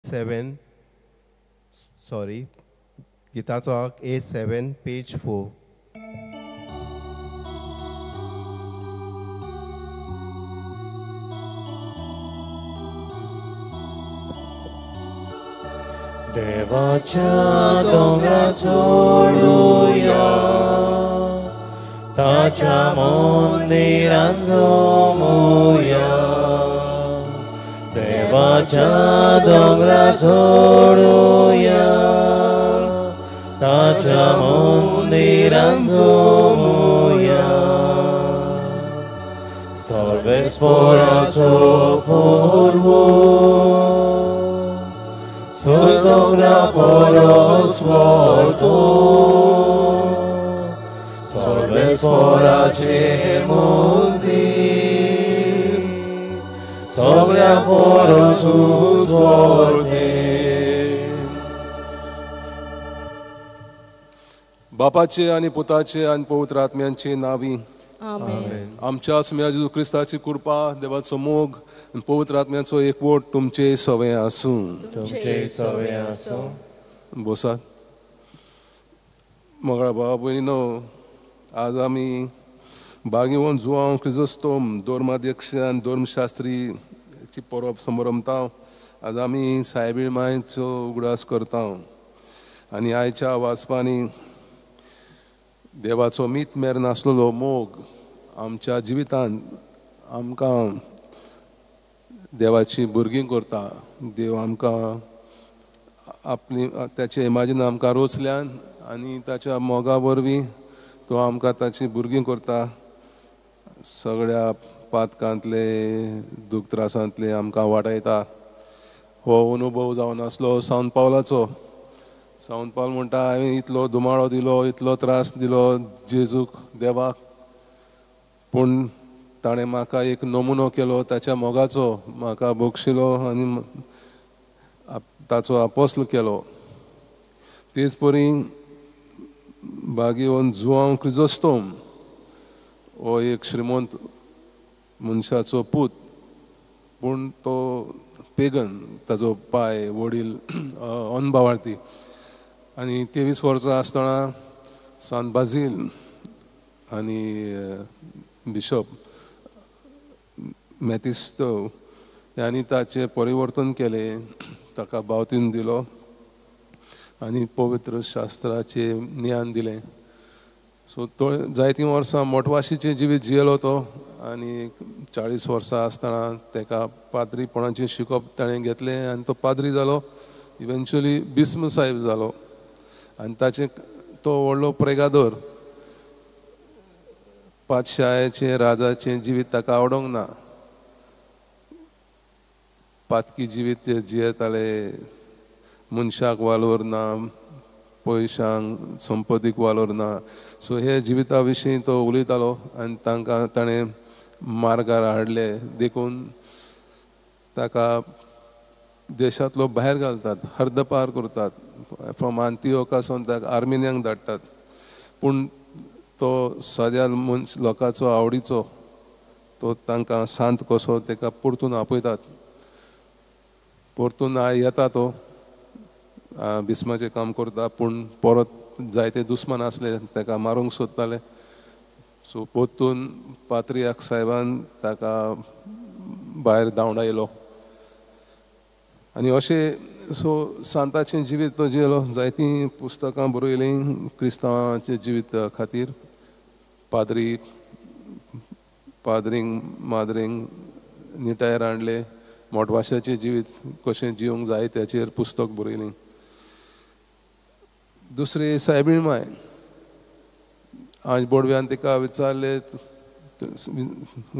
7, sorry, गिताचो आंक A7 page 4. देवाच्या दोंगरा चोडुया, ताच्या मंदिरान जमुया. देवाच्या दोंगरा चोडुया, ताच्या मंदिरान जमुया. सर्वेस्पोराचो पोरवो दोंगरा परस व्हरतो, सर्वेस्पोराचें मंदीर सगळ्या परस उजवाडतें. बापाचे आनी पुताचे आनी पवित्र आत्म्यांचे नावी आमच्या सुम्या जेजू क्रिस्ताची कृपा, देवाचो मोग आनी पवित्र आत्म्याचो एकवट तुमचे सवे आसूं. तुमचे सवे आसूं. बोसात. मोगळा भावा भयणीनो, आज आमी बागेवन जुआंव क्रिजोस्तोम धर्माध्यक्ष आनी धर्मशास्त्रीची परब समरमता. आज आमी सायबीण मायचो उगडास करता आनी आयच्या वाचपांनी देवाचो मीत मेर नासलेलो मोग आमच्या जिवितांत आमकां देवाची भुरगीं करता. देव आमकां आपली ताचे इमाजीन आमकां रोचल्यान आनी ताच्या मोगा वरवीं तो आमकां ताची भुरगीं करता. सगळ्या पातकांतले दुख त्रासांतले आमकां वाटायता. हो अनुभव जावन आसलो सावन पावलाचो. सावन पावल म्हणटा, हांवें इतलो धुमाळो दिलो, इतलो त्रास दिलो जेजूक देवाक, पूण ताणें म्हाका एक नमुनो केलो ताच्या मोगाचो, म्हाका बक्षिलो आनी ताचो आपोस्ल केलो. तेच परी बागेवन जुआंव क्रिजोस्तोम हो एक श्रीमंत मनशाचो पूत, पूण तो पेगन, ताजो पाय वडील अनभावार्थी. आनी 23 वर्सां आसतना सान बाजील आनी बिशप मॅथिस्तो ह्यांनी ताचें परिवर्तन केलें, ताका बावतीन दिलो आनी पवित्र शास्त्राचें ज्ञान दिलें. सो तो जायतीं वर्सां मोटवाशीचें जिवीत जियेलो तो आनी 40 वर्सां आसतना ताका पाद्रीपणाचें शिकप ताणें घेतलें आनी तो पाद्री जालो. इवेंच्युअली बिस्म साहेब जालो आनी ताचें तो व्हडलो प्रेगादोर. पातशायेचें राजाचें जिवीत ताका आवडोंक ना. पातकी जिवीत ते जियेताले, मनशाक वालोर ना, पयशांक संपत्तीक वालोर ना. सो हे जिविता विशीं तो उलयतालो आनी तांकां ताणें मार्गार हाडले. देखून ताका देशांतलो भायर घालतात, हर्दपार करतात, फ्रॉम आंतिओकासून ताका आर्मेनियांक धाडटात. पूण तो सद्या मनश लोकांचो आवडीचो, तो तांकां सांत कसो ताका परतून आपयतात. परतून येता तो बिस्माचें काम करता, पूण परत जायते दुस्मान आसले ताका मारूंक सोदताले. सो परतून पात्रियाक साहेबान ताका भायर धांवडायलो. आनी अशें सो सांताचें जिवीत तो जियेलो. जायतीं पुस्तकां बरयलीं क्रिस्तांवाचें जिवीत खातीर, पाद्री पाद्रींक माद्रींक निटायर हाडले, मोटवाशाचें जिवीत कशें जिवंक जाय ताचेर पुस्तक बरयलीं. दुसरी सायबीण माय, आज बोडव्यान तिका विचारलें,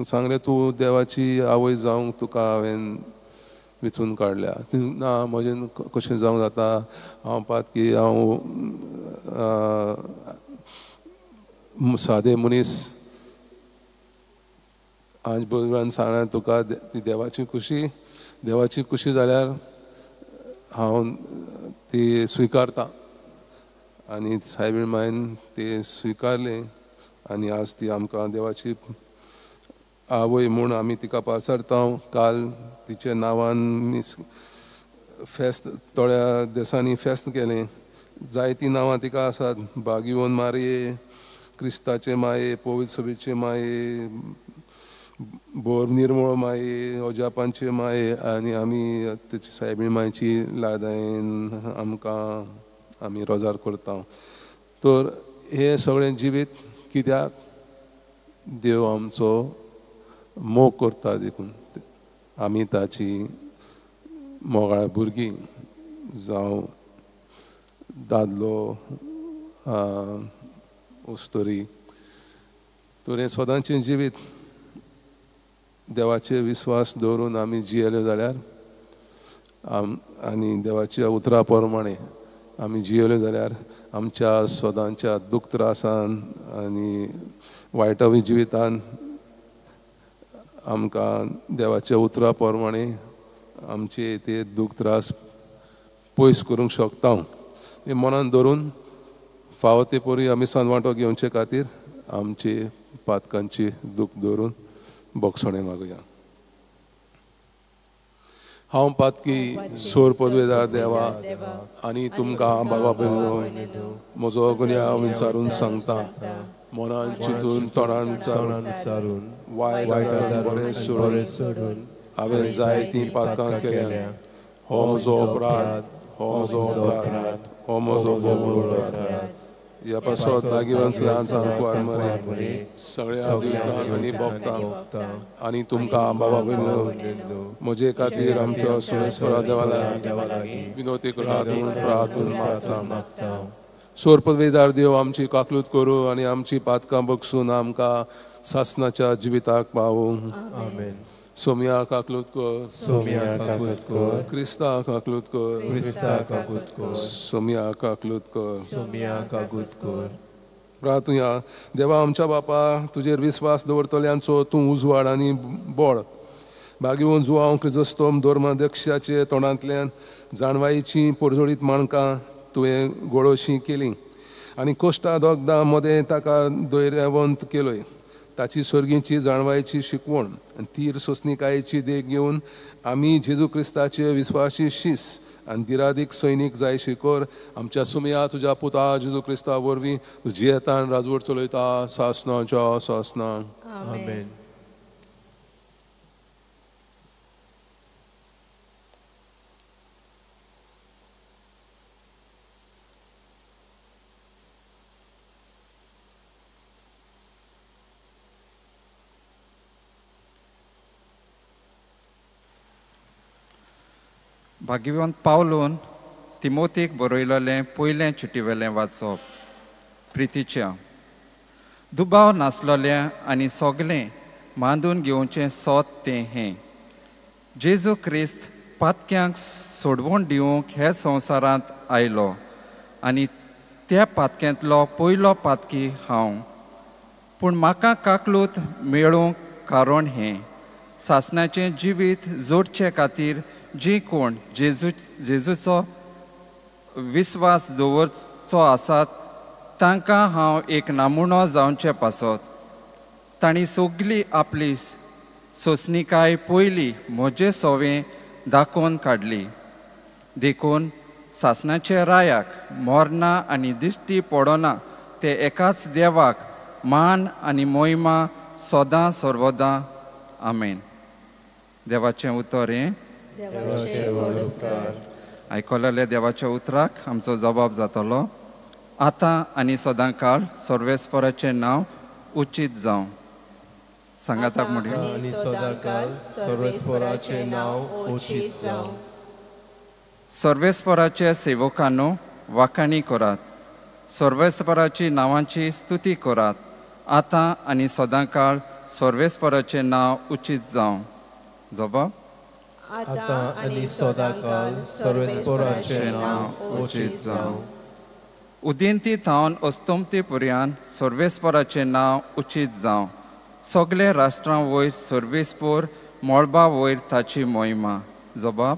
सांगलें तूं देवाची आवय जावंक तुका हांवें विचून काडल्या. ना, म्हजें कशें जावंक जाता, हांव पातकी, हांव सादे मनीस. आज बोडव्यान सांगलें तुका ती देवाची खुशी, देवाची खुशी जाल्यार हांव ती स्विकारता. आनी सायबीण मायन ते स्विकारलें आनी आज ती आमकां देवाची आवय म्हूण आमी तिका पाचारता. काल तिच्या नांवान मीस फेस्त थोड्या देसांनी फेस्त केलें. जायतीं नांवां तिका आसात, बागिवन मारये, क्रिस्ताचे माये, पवित्र सभेचे माये, बोर निर्मळ माये, अजापांचे माये. आनी आमी तेची सायबीण मायची लादायन आमकां आमी रोजार करता. तर हें सगळें जिवीत कित्याक देव आमचो मोग करता देखून आमी ताची मोगाळ भुरगीं जावं दादलो अस्तुरी. तर हें सदांचें जिवीत देवाचेर विस्वास दवरून आमी जियेले जाल्यार आनी देवाच्या उतरा प्रमाणे आमी जियेले जाल्यार आमच्या सदांच्या दुख त्रासान आनी वायटावी जिवितान आमकां देवाच्या उतरा प्रमाणे आमचे ते दुख त्रास पयस करूंक शकता. हें मनान धरून फावो ते परी आमी सांजवांटो घेवचे खातीर आमचे पातकांची दूख धरून बोगसणें मागुया. हांव पातकी सोर पदवेदार देवा आनी तुमकां बाबा भयणीनो म्हजो गुन्यांव विचारून सांगता. मनान चिंतून तोंडान विचारून वायट आदारून बरें सोडून हांवें जायतीं पातकां केल्या. हो म्हजो अपराध, हो म्हजो अपराध, हो म्हजो व्हड अपराध. ह्या पासत लागीं ल्हान सांकवार मरे सगळ्या देवतांक आनी भक्तांक आनी तुमकां बाबा भयणीनो म्हजे खातीर आमच्या सुरेश्वरा देवा लागीं विनोती करात म्हूण प्रार्थून मागता. सोर पदवेदार देव आमची काकलूत करूं आनी आमची पातकां बगसून आमकां सासनाच्या जिविताक पावूं. आमेन. सोम्या काकलूत कर, सोम्या काकलूत कर, क्रिस्ता काकलूत कर, क्रिस्ता काकलूत कर, सोम्या काकलूत कर, सोम्या काकलूत कर. प्रार्थुया. देवा आमच्या बापा, तुजेर विस्वास दवरतल्यांचो तूं उजवाड आनी बळ. बागिवन जुवांव क्रिजोस्तोम धर्माध्यक्षाचे तोंडांतल्यान जाणवायेचीं परजळीत माणकां तुवें गोडोशी केली आनी कोश्टा दोगदां मदें ताका धैर्यवंत केलोय. ताची सर्गीची जाणवायेची शिकवण आनी तीर सोंसणीकायेची देख घेवन आमी जेजू क्रिस्ताचे विस्वासी शीस आनी दिरादीक सैनीक जाय शिकोर आमच्या सुमया तुज्या पुता जेजू क्रिस्ता वरवीं जियेतान राजवट चलयता सासनाच्या सासना. आमेन. भाग्यवंत पावलून तिमोतीक बरयलेलें पयलें चिटीवेलें वाचप. प्रितीच्या दुबाव नासलेलें आनी सगलें मांदून घेवचें सोत तें हें, जेजू क्रिस्त पातक्यांक सोडवण दिवंक ह्या संवसारांत आयलो आनी त्या पातक्यांतलो पयलो पातकी हांव. पूण म्हाका काकलूत मेळूंक कारण हें, सासणाचें जिवीत जोडचे खातीर जी कोण जेजूचो विस्वास दवरचो आसात तांकां हांव एक नमुनो जावचे पासत. तांणी सगली आपली सोंसणीकाय पयली म्हजे सोवें दाखोवन काडली. देखून सासणाचे रायाक मरना आनी दिश्टी पडना ते एकाच देवाक मान आनी मोहिमा सदां सर्वदां. आमेन. देवाचें उतर हें. आयकलेल्या देवाच्या उतराक आमचो जबाब जातलो. आतां आनी सदां काळ सर्वेस्पराचें नांव उचीत जावं. सांगाताक म्हणया. आनी सदां काळ सर्वेस्पराचें नांव उचीत जावं. सर्वेस्पराचे सेवकांनो वाखाणी करात, सर्वेस्पराची नांवांची स्तुती करात. आतां आनी सदां काळ सर्वेस्पराचें नांव उचीत जावं. जबाब. आतां आनी सदां काळ सर्वेस्पराचें नांव उचीत जावं. उदेंती थावन अस्तमती पर्यंत सर्वेस्पराचें नांव उचीत जावं. सगळे राष्ट्रां वयर सर्वेस्पर मळबा वयर ताची मोहिमा. जबाब.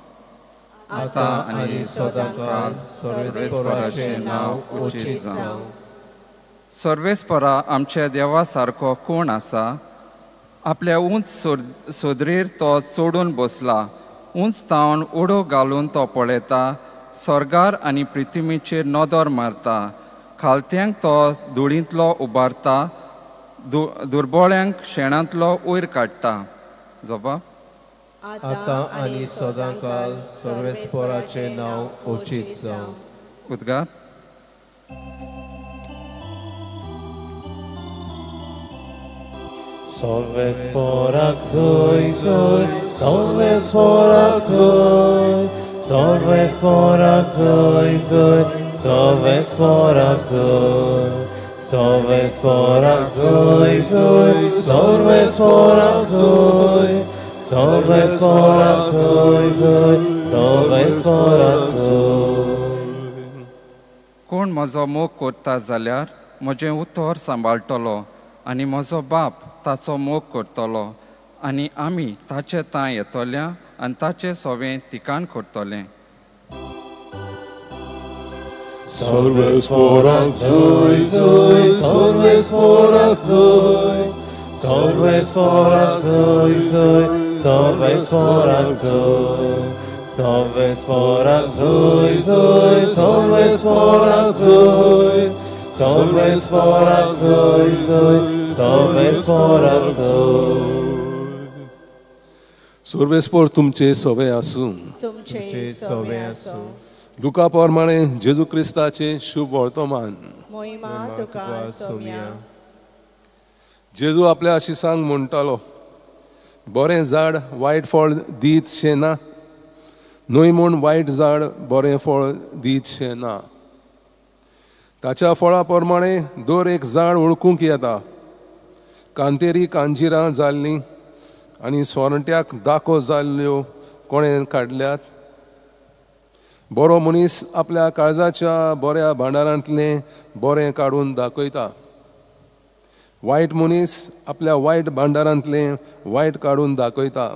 आतां आनी सदां काळ सर्वेस्पराचें नांव उचीत जावं. सर्वेस्परा आमच्या देवा सारको कोण आसा? आपल्या उंच सोदरेर तो चडून बसला उंच थावन उडो घालून तो पळयता, स्वर्गार आनी पृथ्वीचेर नदर मारता. खालत्यांक तो धुळींतलो उबारता, दुर्बोळ्यांक शेणांतलो वयर काडटा. जबाब. आतां आनी सदांकाळ सर्वेस्पराचें नांव उचीत जावं. उद्गार. सर्वेस्पराक जय जय, सर्वेस्पराक जय, सर्वेस्पराक जय जय, सर्वेस्पराक जय, सर्वेस्पराक जय जय, सर्वेस्पराक जय, सर्वेस्पराक जय जय, सर्वेस्पराक जय. कोण म्हजो मोग करता जाल्यार म्हजें उतर सांबाळटलो आनी म्हजो बाप ताचो मोग करतलो आनी आमी ताचे तां येतल्या आनी ताचे सोवें तिकान करतले. सर्वेस्पराक जय जय, सर्वेस्पराक जय, सर्वेस्पराक जय जय, सर्वेस्पराक जय, सर्वेस्पराक जय जय, सर्वेस्पराक जय, सर्वेस्पराक जय जय, सर्वेस्पराक जय. सर्वेस्पर तुमचे सवे आसूं. तुमचे सवे आसूं. लुका प्रमाणे जेजू क्रिस्ताचे शुभ वर्तमान. मोहिमा तुका सोम्या. जेजू आपल्या आशिसांक म्हणटालो, बरें झाड वायट फळ दीत शें ना, न्हय म्हूण वायट झाड बरें फळ दीत शें ना. ताच्या फळा प्रमाणे दर एक झाड वळखूंक येता. कांतेरी कांजिरां जाल्लीं आनी सोरंट्याक दाको जाल्ल्यो कोणें काडल्यात? बरो मनीस आपल्या काळजाच्या बऱ्या भांडारांतलें बरें काडून दाखयता. वायट मनीस आपल्या वायट भांडारांतलें वायट काडून दाखयता.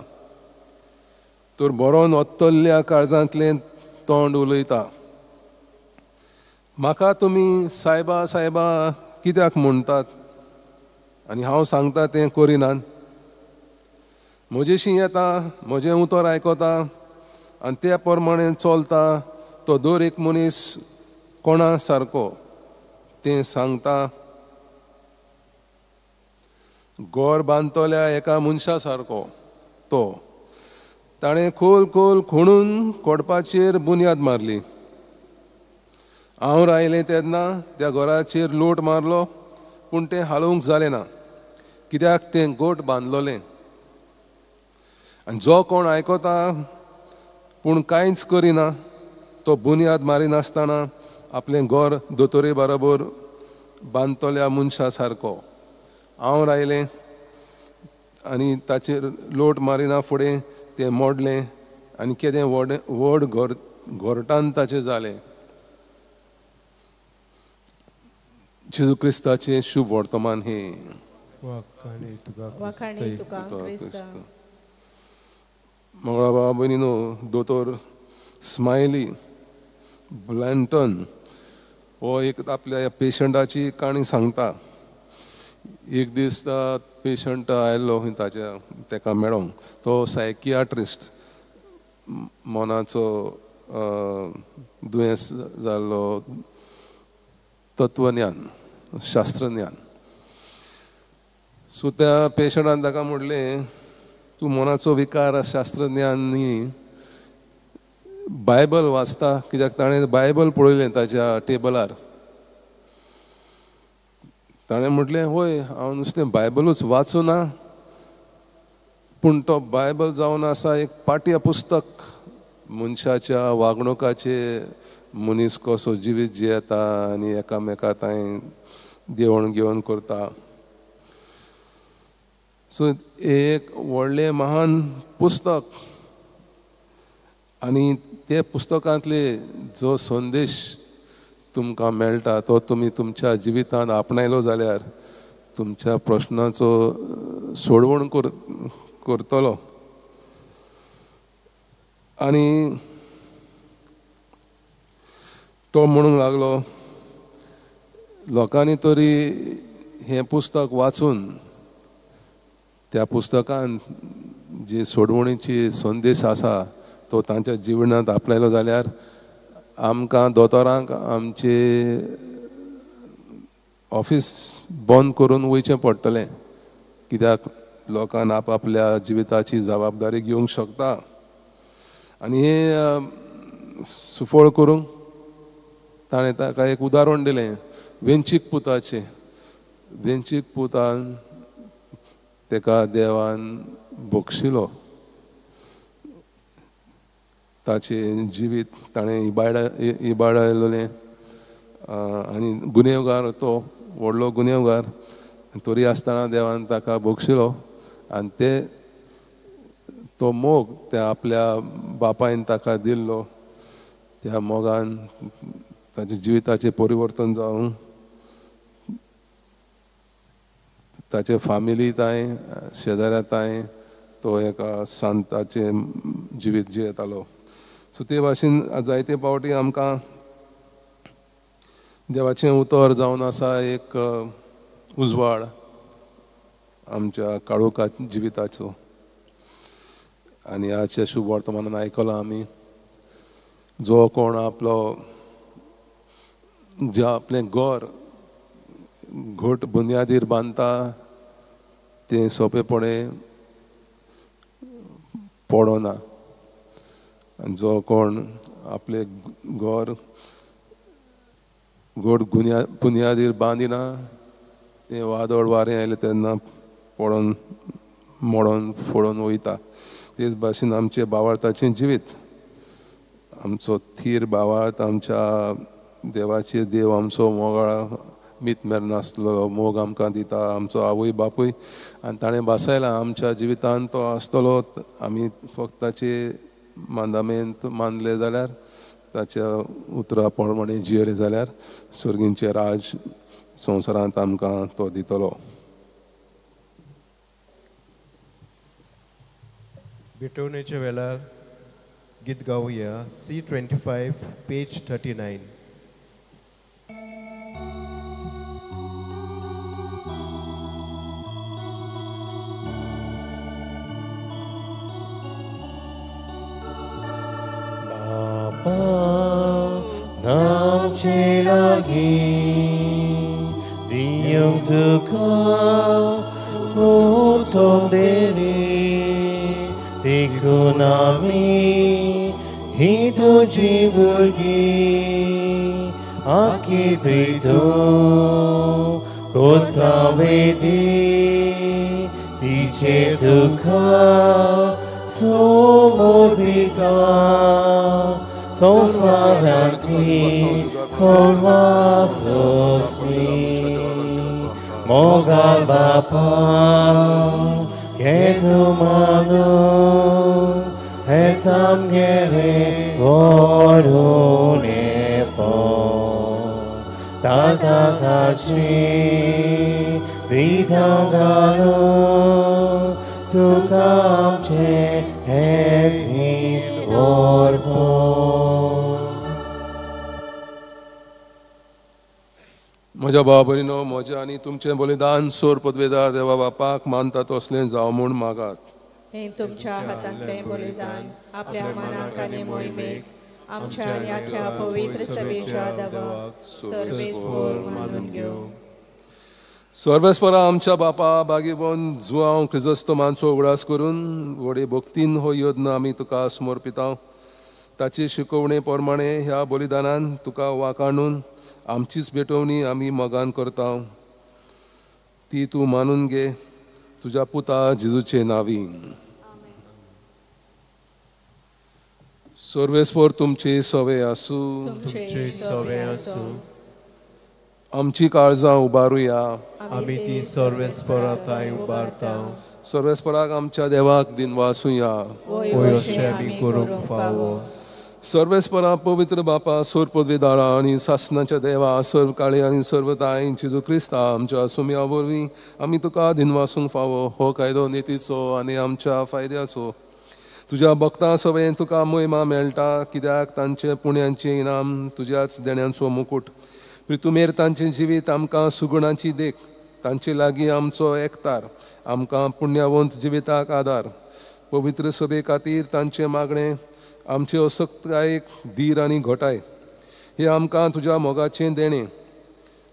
तर बरोवन ओत्तल्ल्या काळजांतलें तोंड उलयता. म्हाका तुमी सायबा सायबा कित्याक म्हणटात आनी हांव सांगता तें करिनात? म्हजेशी येता, म्हजें उतर आयकता आनी त्या प्रमाणे चलता तो दर एक मनीस कोणा सारको तें सांगता. घर बांदतल्या एका मनशा सारको तो. ताणें खोल खोल खणून कोडपाचेर बुन्याद मारली. हांव रायलें तेन्ना त्या घराचेर लोट मारलो, पूण तें हालोवंक जालें ना, कित्याक तें गोट बांदलोलें. आनी जो कोण आयकता पूण कांयच करिना तो बुन्याद मारिनासतना आपलें घर दोतोरे बरोबर बांदतल्या मनशा सारको. हांव रायलें आनी ताचेर लोट मारिना फुडें तें मोडलें आनी केदें व्हड व्हड घर घोरटान ताचें जालें. जेजू क्रिस्ताचें शुभ वर्तमान हें. मंगळा बाबा भयणीनो, दोतोर स्मायली ब्लँटन हो एक आपल्या पेशंटाची काणी सांगता. एक दीस पेशंट आयलो ताच्या ताका मेळोंक. तो सायकियाट्रिस्ट, मनाचो दुयेंस जाल्लो तत्वज्ञान, शास्त्रज्ञान. सो त्या पेशंटान ताका म्हणलें, तूं मनाचो विकार शास्त्रज्ञान न्ही, बायबल वाचता? कित्याक ताणें बायबल पळयलें ताच्या टेबलार. ताणें म्हटलें, हय, हांव नुस्तें बायबलूच वाचूं ना, पूण तो बायबल जावन आसा एक पाठ्य पुस्तक. मनशाच्या वागणुकाचे, मनीस कसो जिवीत जियेता आनी एकामेका तांय देवण घेवन करता. सो एक व्हडलें महान पुस्तक आनी ते पुस्तकांतले जो संदेश तुमकां मेळटा तो तुमी तुमच्या जिवितांत आपणायलो जाल्यार तुमच्या प्रश्नाचो सोडवण करतलो. आनी तो म्हणूंक लागलो, लोकांनी तरी हें पुस्तक वाचून त्या पुस्तकान जी सोडवणीची संदेश आसा तो तांच्या जिवनांत आपणायलो जाल्यार आमकां दोतोरांक आमचे ऑफिस बंद करून वयचें पडटलें, कित्याक लोकांक आपआपल्या जिविताची जबाबदारी घेवंक शकता. आनी हें सुफळ करूंक ताणें ताका एक उदाहरण दिलें वेंचीक पुताचें. वेंचीक पुतान ताका देवान बक्षिलो, ताचें जिवीत ताणें इबाडलें आनी गुन्यांवगार, तो व्हडलो गुन्यांवगार तरी आसतना देवान ताका बक्षिलो. आनी ते तो मोग त्या आपल्या बापायन ताका दिल्लो, त्या मोगान ताच्या जिविताचें परिवर्तन जावन ताचे फामिली तांय शेजाऱ्या तांय तो एका सांताचें जिवीत जियेतालो. सो ते भाशेन जायते फावटी आमकां देवाचें उतर जावन आसा एक उजवाड आमच्या काळोखा जिविताचो. आनी आजच्या शुभ वर्तमानान आयकलां आमी, जो कोण आपलो जे आपलें घर घट बुन्यादीर बांदता तें सोंपेपणी पडना, आनी जो कोण आपलें घर घट बुन्यादीर बांदिना तें वादळ वारें आयलें तेन्ना पडोन मोडोन फोडोन वयता. तेच भाशेन आमचें भावार्थाचें जिवीत, आमचो थीर भावार्थ, आमच्या देवाचे देव आमचो मोगाळ मीत मेरनासलो मोग आमकां दिता आमचो आवय बापूय, आनी ताणें भासायला आमच्या जिवितांत तो आसतलो. आमी फक्त ताचे मांदामेंत मानले जाल्यार, ताच्या उतरा प्रमाणे जियेले जाल्यार सर्गींचें राज संवसारांत आमकां तो दितलो. भेटवणेच्या वेळार गीत गावया C25 page 39. बापा नामचे लागी दिवंक तुका उत्तम देणी, देखून आमी ही तुजी भुरगीं आखी तूं कोता वेदी तिचे तुका समर्पिता संवसारांतली सर्वासोसली मोगा बापा घे तूं मानून हेंच आमगेलें व्हडून ताताची विधां घालून तुका आमचें हेंच व्हरपण. म्हज्या भाव भयणीनो, म्हजें आनी तुमचें बलिदान सोर पदवेदार देवा बापाक मानता तसलें जावं म्हूण मागात. हें तुमच्या हातांतलें बलिदान आपल्या मनाक आनी मोहिमेक आमच्या आनी आख्या पवित्र सभेच्या देवाक सर्वेस्पर मानून घेवं. सर्वेस्परा आमच्या बापा बागीबोन जुआंव क्रिजोस्तोमांचो उगडास करून व्हडे भक्तीन हो यत्न आमी तुका समर्पिता. ताचे शिकोवणे प्रमाणे ह्या बलिदानान तुका वाकाणून आमचीच भेटवणी आमी मोगान करता, ती तूं मानून घे तुज्या पुता जेजूचे नांवी. सर्वेस्पर तुमचे सवे आसूं. आमची काळजां उबारुया. आमी ती सर्वेस्परा तांय उबारता. सर्वेस्पराक आमच्या देवाक दिनवासुया. करूंक फावो. सर्वेस्परा पवित्र बापा सोर पदवीदारा आनी सासनाच्या देवा सर्व काळे आनी सर्व ताय जेजू क्रिस्ता आमच्या सुम्या वरवीं आमी तुका दिनवासूंक फावो. हो कायदो नितीचो आनी आमच्या फायद्याचो. तुज्या भक्तां सवें तुका मोहिमा मेळटा, कित्याक तांचे पुण्यांचें इनाम तुज्याच देण्यांचो मुकूट. प्रितुमेर तांचें जिवीत आमकां सुगुणाची देख, तांचे लागीं आमचो एकतार, आमकां पुण्यावंत जिविताक आदार. पवित्र सभे खातीर तांचें मागणें आमचे असक्तायेक धीर आनी घटाय. हे आमकां तुज्या मोगाचें देणें.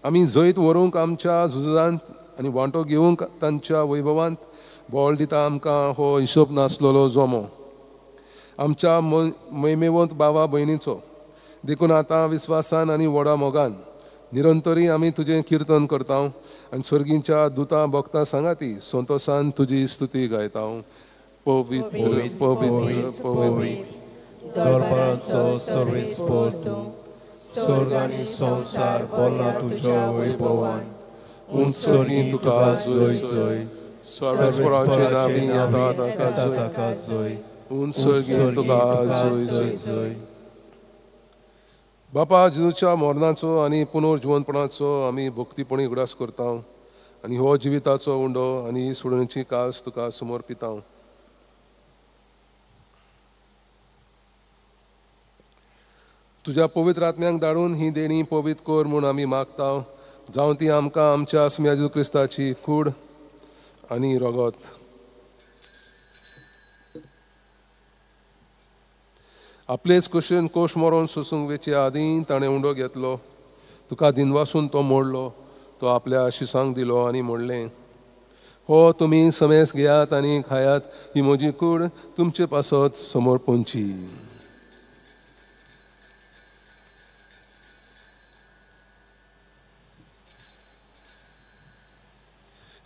आमी जैत व्हरूंक आमच्या झुजांत आनी वांटो घेवंक तांच्या वैभवांत बळ दिता आमकां हो हिशोब नासलेलो जमो आमच्या मैमेवंत बाबा भयणीचो. देखून आतां विस्वासान आनी व्हडा मोगान निरंतरी आमी तुजें किर्तन करता आनी सर्गीच्या दुतां भक्तां सांगाती संतोसान तुजी स्तुती गायता. पवित्र पवित्र पवित्र दरबाराचो सर्वेस्पर तूं, स्वर्ग आनी संवसार भरला तुज्या वैभवान. उंच सर्गीं तुका जय जय, सर्वेस्पराचे नांवी येता ताका जय, उंच सर्गीं तुका जय जय. बापा, जेजूच्या मरणाचो आनी पुनर्जिवनपणाचो आमी भक्तीपणी उगडास करता आनी हो जिविताचो उंडो आनी सोडणेची कास तुका समर्पिता. तुज्या पवित्र आत्म्यांक धाडून ही देणी पवित्र कर म्हूण आमी मागता, जावं ती आमकां आमच्या आसम्या जेजू क्रिस्ताची कूड आनी रगत. आपलेच कुशीन कोश मरोन सोसूंक वेचे आदीं ताणें उंडो घेतलो, तुका दिनवासून तो मोडलो, तो आपल्या शिसांक दिलो आनी म्हणलें, हो तुमी समेस घेयात आनी खायात, ही म्हजी कूड तुमचे पासत समर्पणची.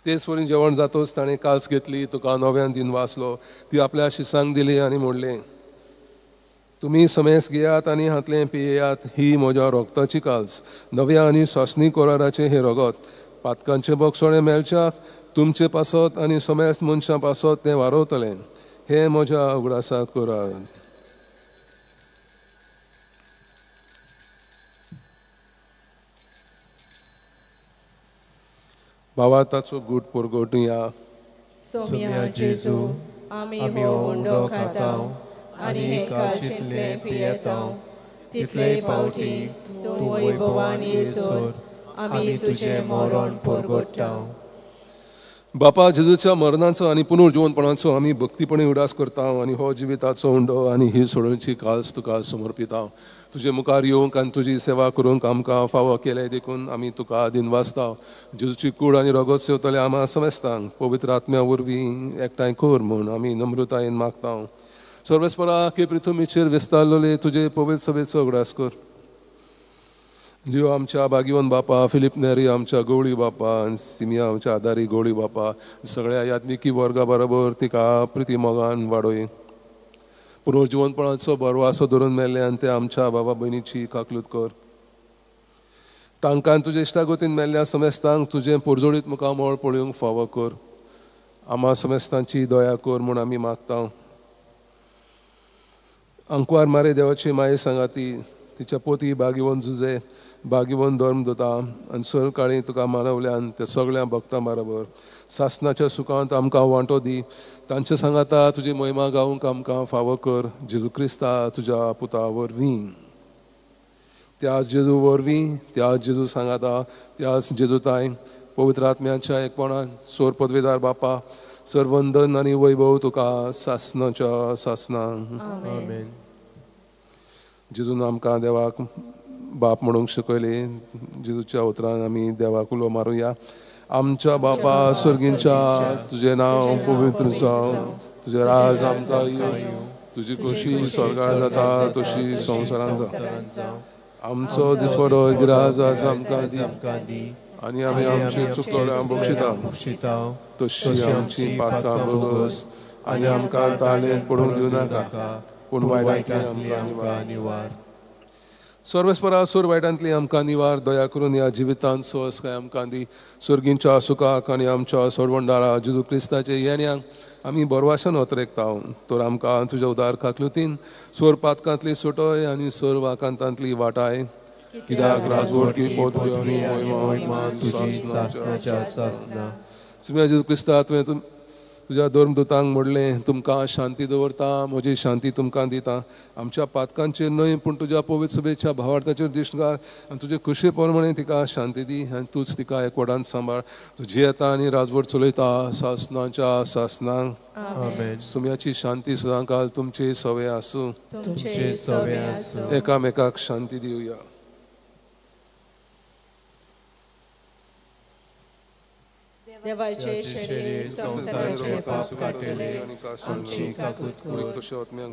तेच वरीं जेवण जातोच ताणें काल्स घेतली, तुका नव्यान दिनवासलो, ती आपल्या शिसांक दिली आनी म्हणलें, तुमी समेस घेयात आनी हांतलें पियेयात, ही म्हज्या रोगताची काल्स, नव्या आनी सासणी कराराचें हें रगत, पातकांचें बक्षणें मेळच्याक तुमचे पासत आनी समेस्त मनशां पासत तें वारवतलें. हें म्हज्या उगडासाक करात. भावार्थाचो गूट परगटुया. सोम्या जेजू, आमी हो उंडो खाता आनी हे काळजींतलें पियेता, तितले पावटी तूं वैभवान येसर आमी तुजें मरण परगट्टा. बापा, जेजूच्या मरणाचो आनी पुनर्जिवनपणाचो आमी भक्तीपणी उडास करता आनी हो जिविताचो उंडो आनी ही सोडोवची काल्स तुका समर्पिता. तुजे मुखार येवंक आनी तुजी सेवा करूंक आमकां फावो केलें देखून आमी तुका दिनवासता. जेजूची कूड आनी रगत सेवतले आमा समेस्तांक पवित्र आत्म्या वरवीं एकठांय कर म्हूण आमी नम्रतायेन मागता. सर्वेस्परा के पृथ्वीचेर विस्तारलेले तुजे पवित्र सभेचो उगडास कर. लियो आमच्या भाग्यवन बापा, फिलीप नेरी आमच्या गवळी बापा आनी सिमिया आमच्या आदारी गवळी बापा, सगळ्या याज्ञिकी वर्गा बरोबर तिका प्रिती मोगान वाडोय. पुनर्जिवनपणाचो बरवासो धरून मेल्ले आनी ते आमच्या बाबा भयणीची काकलूत कर. तांकां तुजे इश्टागतीन मेल्ल्या समेस्तांक तुजें पोरजोडीत मुखामळ पळोवंक फावो कर. आमा समेस्तांची दया कर म्हूण आमी मागता. अंकवार मारे देवाची माये सांगाती तिच्या पोती भाग्यवन जुजे भाग्यवन धर्म दोता आनी सरकाळी तुका मानवल्यान त्या सगळ्या भक्तां बरोबर सासनाच्या सुखांत आमकां वांटो दी. तांचे सांगाता तुजी महिमा गावंक आमकां फावो कर. जेजू क्रिस्ता तुज्या पुता वरवीं, त्याच जेजू वरवीं, त्याच जेजू सांगाता, त्याच जेजूताय पवित्र आत्म्याच्या एकपणान सोर पदवेदार बापा, सर्वंदन आनी वैभव तुका सासनाच्या सासना. आमेन. जेजून आमकां देवाक बाप म्हणूंक शिकयली. जेजूच्या उतरान आमी देवाक उलो मारुया. आमच्या बापा सर्गींच्या, तुजें नांव पवित्र जावं, तुजें राज आमकां येवं, तुजी खोशी स्वर्गार जाता तशी संवसारांत जावं. आमचो दिसवडो गिराज आज आमकां दी आनी आमी आमची चुकलोल्या बक्षिता तशी आमची पातकां भोगस आनी आमकां ताळेंत पडूंक दिवं नाका, पूण वायटांतली आमकां निवार. सर्वेस्परा सोर वायटांतली आमकां निवार. दया करून ह्या जिवितांत सहजकाय आमकां दी. सर्गींच्या सुखाक आनी आमच्या सोडवणदारा जेजू क्रिस्ताचे येण्याक आमी बरवाशन अतरेकता. तर आमकां तुज्या उदार काकलुतीन सोर पातकांतली सुटय आनी सोर वाकांतांतली वाटाय. कित्याक राजवटकी पदवी आनी महिमा तुजी सासनाच्या सासना. जेजू क्रिस्ता, तुवें तुज्या धर्मदूतांक म्हणलें, तुमकां शांती दवरता, म्हजी शांती तुमकां दिता. आमच्या पातकांचेर न्हय पूण तुज्या पवित्र सभेच्या भावार्थाचेर दिश्ट घाल आनी तुजे खुशे प्रमाणे तिका शांती दी आनी तूंच तिका एकवटान सांबाळ. तुजी येता आनी राजवट चलयता सासनाच्या सासनांक. सुम्याची शांती सदांकाल तुमचे सवे आसूं. एकामेकाक शांती दिवया. देवाचे शेळये संवसाराचे पाप काडटले आमची काकूत कर.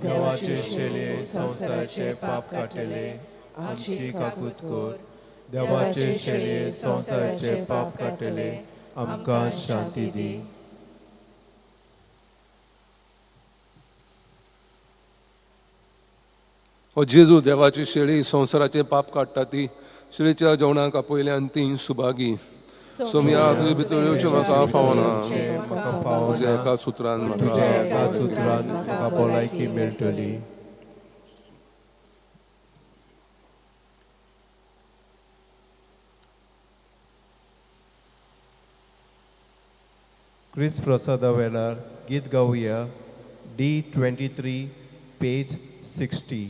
देवाचे शेळये संवसाराचे पाप काडटले आमची काकूत कर. देवाचे शेळये संवसाराचे पाप काडटले आमकां शांती दी. हो जेजू देवाची शेळी संवसाराचे पाप काडटा ती शेळीच्या जेवणाक आपयल्यान ती सुभागी. सोमया तुजे भितर येवचें म्हाका फावना, तुज्या एका सुत्रान म्हाका भलायकी मेळटली. क्रिस्त प्रसादा वेळार गीत गावया. D23 page 60.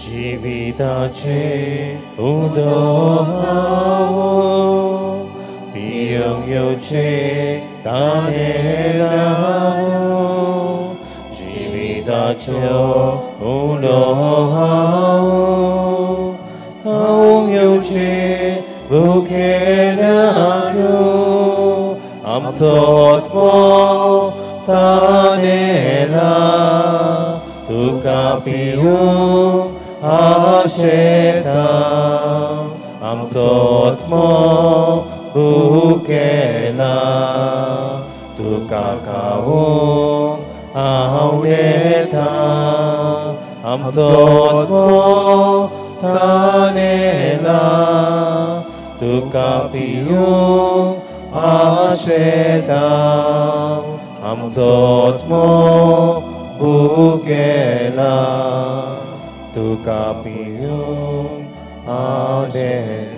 जिविताचे उदक हांव पिवंक येवचे तानेलांव. जिविताचो उदक हांव खावंक येवचे भुकेल्यांक. आमचो आत्मो तानेला तुका पिवंक आशेता. आमचो आत्मो भुकेला तुका खावंक आवडेता. आमचो आत्मो तानेला तुका पिवंक आशेता. आमचो आत्मो भुकेला तुका पिवंक आवडेता.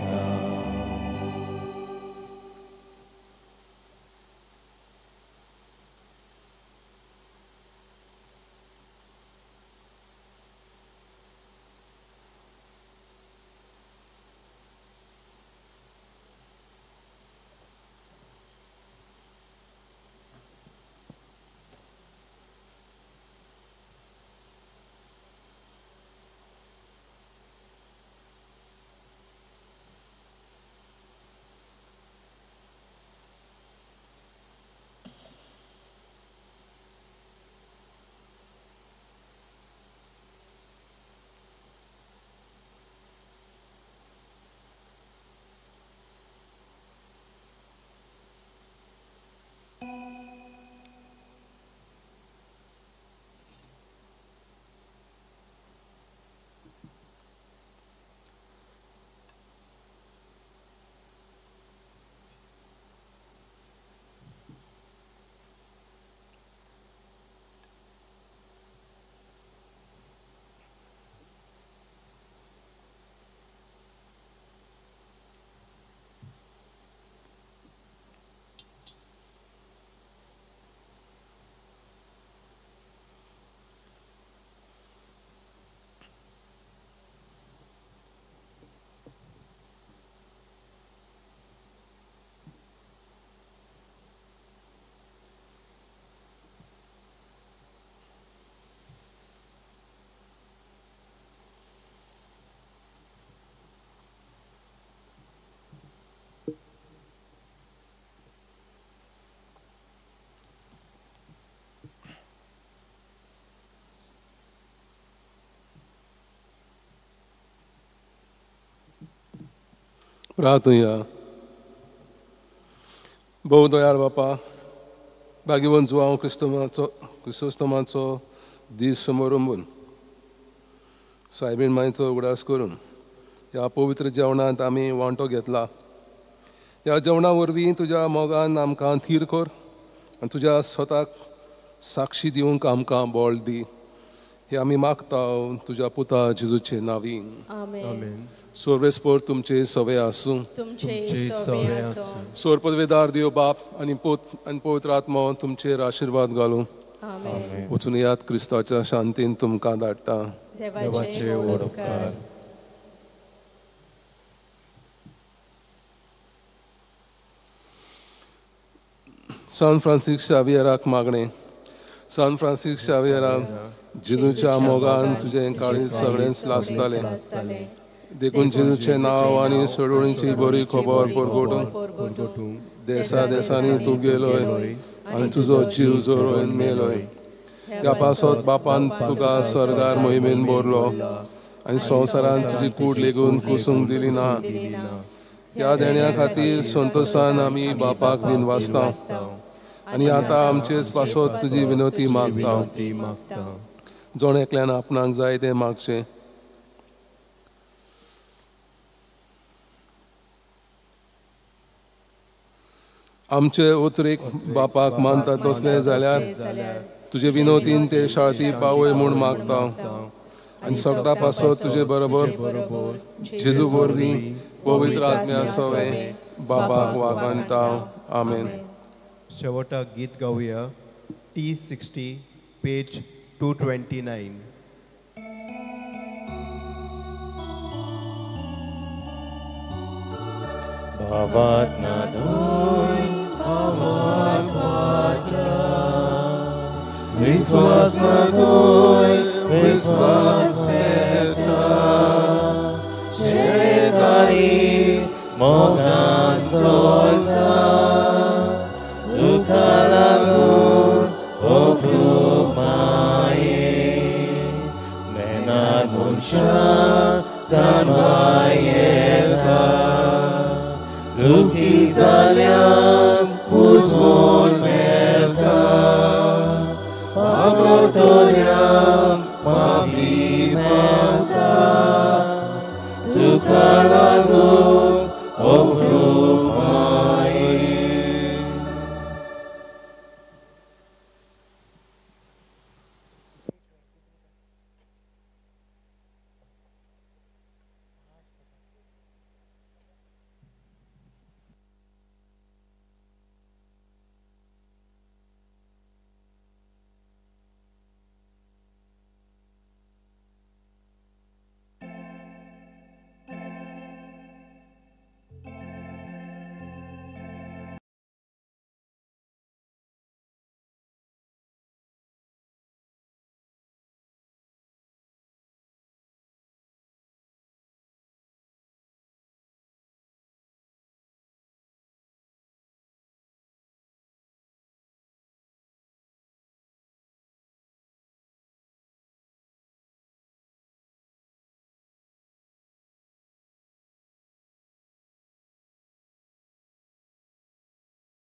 प्रार्थुया. भोव दयाळ बापा, भाग्यवंत जुवांव क्रिसोस्तमाचो दीस समोरंबून सायबीण मांयचो उगडास करून ह्या पवित्र जेवणांत आमी वांटो घेतला. ह्या जेवणा वरवीं तुज्या मोगान आमकां थीर कर आनी तुज्या स्वताक साक्षी दिवंक आमकां बळ दी. हे आमी मागता तुज्या पुता जेजूचे नांवी. आमेन. सर्वेस्पर तुमचे सवे आसूं. तुमचे सवे आसूं. सोरपदवेदार देव बाप आनी पूत आनी पवित्र आत्मो तुमचेर आशिर्वाद घालूं. आमेन. वचून यात क्रिस्ताच्या शांतीन तुमकां धाडटा. देवाचे व्हड उपकार. सान फ्रांसीस शावियराक मागणें. सान फ्रांसीस शावियरा, जेजूच्या मोगान तुजें काळीज सगळेंच लासतालें, देखून जेजूचें नांव आनी सोडवणीची बरी खबर परगटूंक देसा देसांनी तूं गेलोय आनी तुजो जीव जोरोवन मेलोय. ह्या पासत बापान तुका स्वर्गार मोहिमेन भरलो आनी संवसारान तुजी कूड लेगून कुसूंक दिली ना. ह्या देण्या खातीर संतोशान आमी बापाक दिन वाचता आनी आतां आमचेच पासत तुजी विनवती मागता. जण एकल्यान आपणाक जाय तें मागचें. आमचे उतरेक बापाक मानता तसलें जाल्यार तुजे विनवतीन ते शाळती पावय म्हूण मागता आनी सगळ्या पासत तुजे बरोबर जेजू वरवीं पवित्र आत्म्या सवे बापाक वागाणटा. आमेन. शेवटाक गीत गावया T60 page 229. भावात ना धोय भावात वाटा, विश्वास ना धोय विश्वास मेळटा, शेळेकारीच मोगान चलता, तुका लागून ओफरूक माये, नेणार मनशां सांबाळ येता, दुखी जाल्यांक पुजवण मेळटा, पावतल्यांक माफी मेळटा, तुका लागून